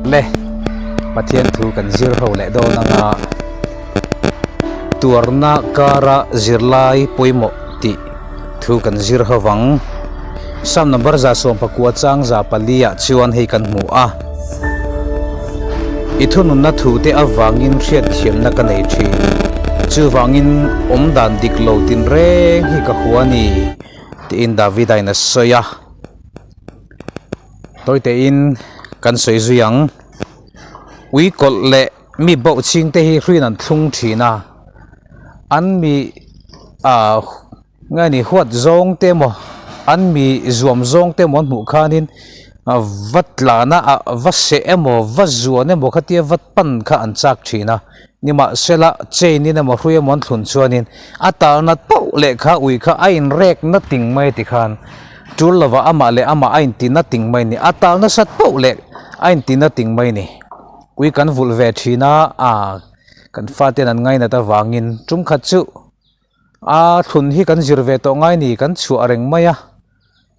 Le, Pathian thu kan zir ho leh dawn anga tuarna kara zirlai pawimawh tih thu kan zir ho vang. Psalm number 119 chang 400 ah chuan hei kan hmu a. I thununna thu te avangin hriatthiamna ka nei thin. Chuvangin awmdan dik lo tinreng hi ka hua a ni tiin Davida in a sawi a. Tawitein kan sawi zui ang. Ui kawlh leh mi bauh ching te hi hruiin an thlung thin a, an mi ah nge ni huat zawng te emaw an mi zuam zawng te emaw an hmuh khanin va tlana ah va seh emaw va zuan emaw khatia va pan kha an chak thin a, nimahsela chain in emaw hrui emaw an thlun chuanin a talna pauh leh kha ui kha a inrek na ting mai ti khan. Tul lovah amah leh amah a inti na ting mai ni. A tal nasat poh leh a inti na ting mai ni. Ui kan vulh ve thin a, a kan faten an ngainat avangin tum khat chu a thlun hi kan zir ve tawh ngai ni kan chhuah reng mai a.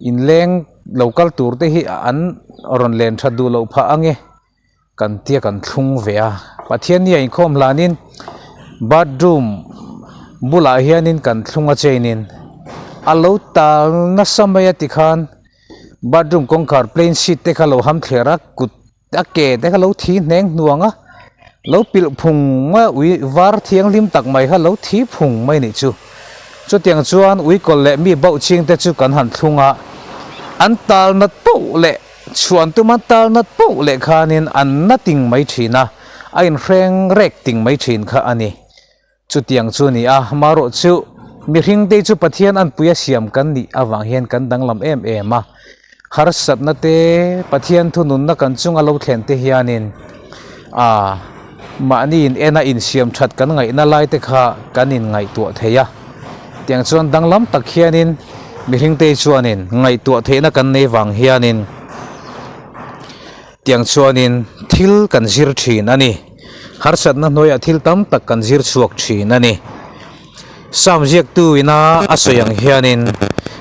Inleng lo kal tur te hi an rawn len that duh loh phah ange kan tia kan thlung ve a. Pathian nia inkhawm hlanin bathroom bulah hianin kan thlung a chain-in a lo tal nasa mai a tikhan bathroom kawngkhar plain sheet te kha lo ham thler a kut a ke te kha lo thi hneng hnuang a lo pilh phung mai a ui var thianghlim tak mai kha lo thi phung mai a nih chu. Chutiang chuan ui kawlh leh mi bauh ching te chu kan han thlung a an tal nat poh leh Chhuan tuma tal nat poh leh khanin an na ting mai thin a, a inhreng rek ting mai thin kha a ni. Chutiang chu a ni a, marawh chu mihring te chu Pathian anpui a siam kan nih avang hian kan danglam em em a. Harsatna te, Pathian thununna kan chunga lo thlen te hianin a mahni in ena insiam that kan ngaihna lai te kha kan inngaihtuah thei a. Tiang chuan danglam tak hianin mihring te chuanin ngaihtuah theihna kan nei vang hianin tiang chuanin thil kan zir thin a ni. Harsatna hnuaiah thil tam tak kan zir chhuak thin a ni. Psalm ziaktu ina a sawi ang hianin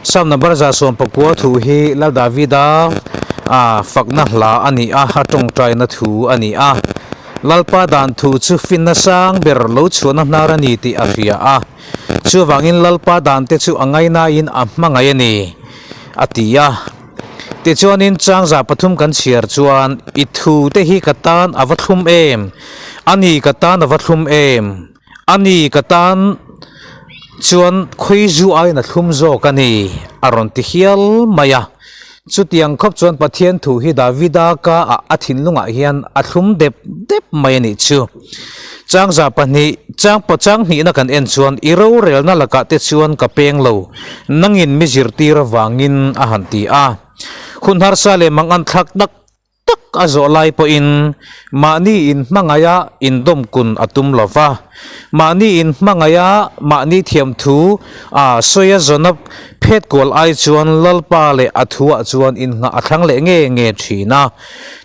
Psalm number 119 thu hi Lal Davida a fakna hla a ni a, a tawngtaina thu a ni a. Lalpa dan thu chu finna sang ber lo chhuahna hnar a ni tih a hria a, chuvangin Lalpa dan te chu a ngainain a hmangaih a ni, a ti a. Tichuanin changza pathum kan chhiar chuan, I thu te hi ka tan a va thlum em? A ni ka tan a va thlum em? A ni ka tan chuan khawizu aiin a thlum zawk a ni, a rawn ti hial mai a. Chutiang khawp chuan Pathian thu hi Davida ka ah a thinlungah hian a thlum dep dep mai a nih chu. Changza pahnih, chang pachang hnihna kan en chuan i rorelna lakah te chuan ka peng lo, nangin mi zirtir avangin a han ti a. Hun harsa leh mangan thlak tak tak a zawh lai pawhin mahni in hmangaiha indawm kun a tum lo va, mahni in hmangaiha mahni thiamthu a sawi a zawna phet kual ai chuan Lalpa leh a thuah chuan innghah a thlang leh nge nge thin a.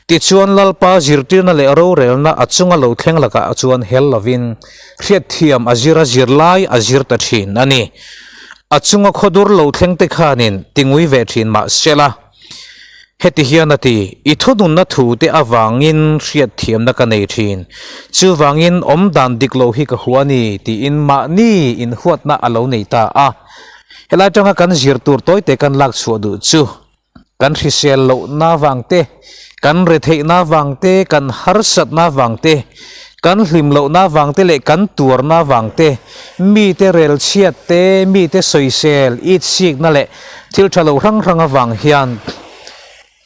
Tichuan Lalpa zirtirna leh rorelna a chunga lo thleng lakah chuan hel lovin hriatthiam a zir a zir lai a zir ta thin a ni. A chunga khawdur lo thleng te khanin tingui ve thin mah sela. Heti hian a ti, I thununna thute avangin hriatthiamna ka nei thin. Chuvangin awmdan dik lo hi ka hua a ni, tiin mahni inhuatna a lo nei ta a. Helai atanga kan zir tur tawite kan lak chhuah duh chu, kan hrisel lohna vang te, kan retheihna vang te, kan harsatna vang te, kan hlim lohna vang te leh kan tuarna vang te, mite relchhiat te, mite sawisel, itsikna leh Thil tha lo hrang hrang avang hian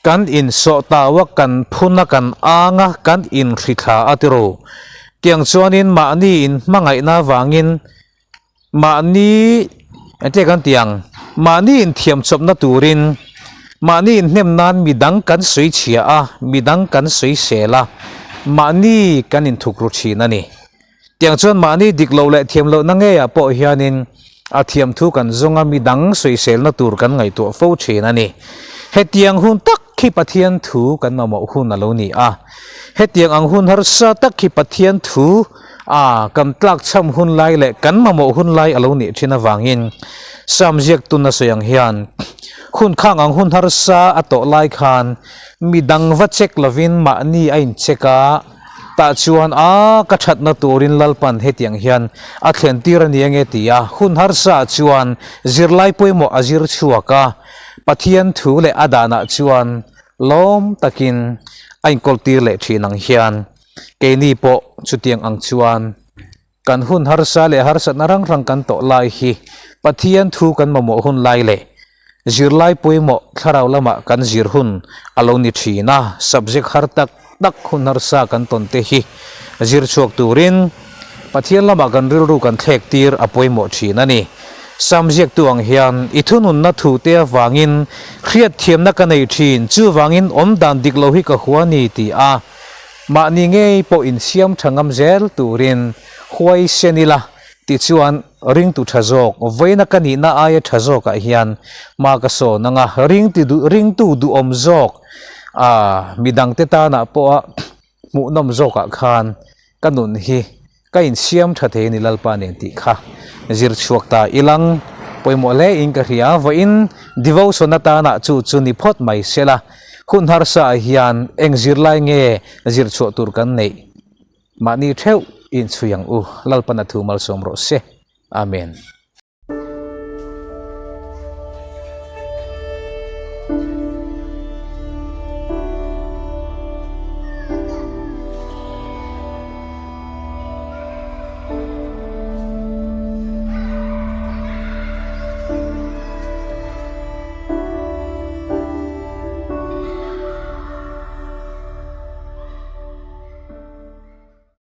kan insawh tau a, kan phun a, kan ang a, kan inhrithla a tiro. Tiang chuanin mahni inhmangaihna avangin mahni engtia kan tih ang, mahni inthiamchawpna turin mahni inhnem nan midang kan sawi chhia a, midang kan sawi sel a, mahni kan inthukru thin a ni. Tiang chuan mahni dik loh leh thiam lohna ngeiah pawh hianin a thiam thu kan zawng a, midang sawiselna tur kan ngaihtuah fo thin a ni. Hetiang hun tak khi Pathian thu kan mamawh hun a lo ni a. Hetiang ang hun harsa tak khi Pathian thu a kan tlakchham hun lai leh kan mamawh hun lai a lo nih thin avangin. Sam ziaktun a sawi ang hian, Hun khang ang hun harsa a tawh lai khan mi dang va check lovin mahni a incheck a, tah chuan a ka thatna turin Lalpan hetiang hian a thlen tir a ni ange ti a, hun harsa ah chuan zirlai pawimawh a zir chhuak a, Pathian thu leh a danah chuan lawm takin a inkawl tir leh thin ang hian keini pawh chutiang ang chuan Kan hun harsa leh harsatna rang rang kan tawh lai hi Pathian thu kan mamawh hun lai leh zirlai pawimawh thlarau lamah kan zir hun a lo ni thin a, subject har tak tak hun harsa kan tawn te hi zir chhuak turin Pathian lamah kan rilru kan thlek tir a pawimawh thin a ni. Sam ziaktu ang hian i thununna thu te avangin hriatthiamna ka nei thin, chuvangin awmdan dik lo hi ka hua ni ti a. Mahni ngei pawh insiam tha ngam zel turin huai sen ila tichuan ringtu tha zawk, vawiina ka nihna aia tha zawkah hian hma ka sawn ang a, ringti duh ringtu duhawm zawk a midangte tanah pawha hmuhnawm zawkah khan ka nun hi Ka insiam tha thei a ni Lalpa nen tih kha zir chhuak ta ilang pawimawh hle in ka hria. Vawiin devotion atana chu chu ni phawt mai sela, hun harsa ah hian eng zirlai nge zir chhuah tur kan neih mahni theuh inchhui ang u. Lalpan a thu malsawm rawh se. Amen.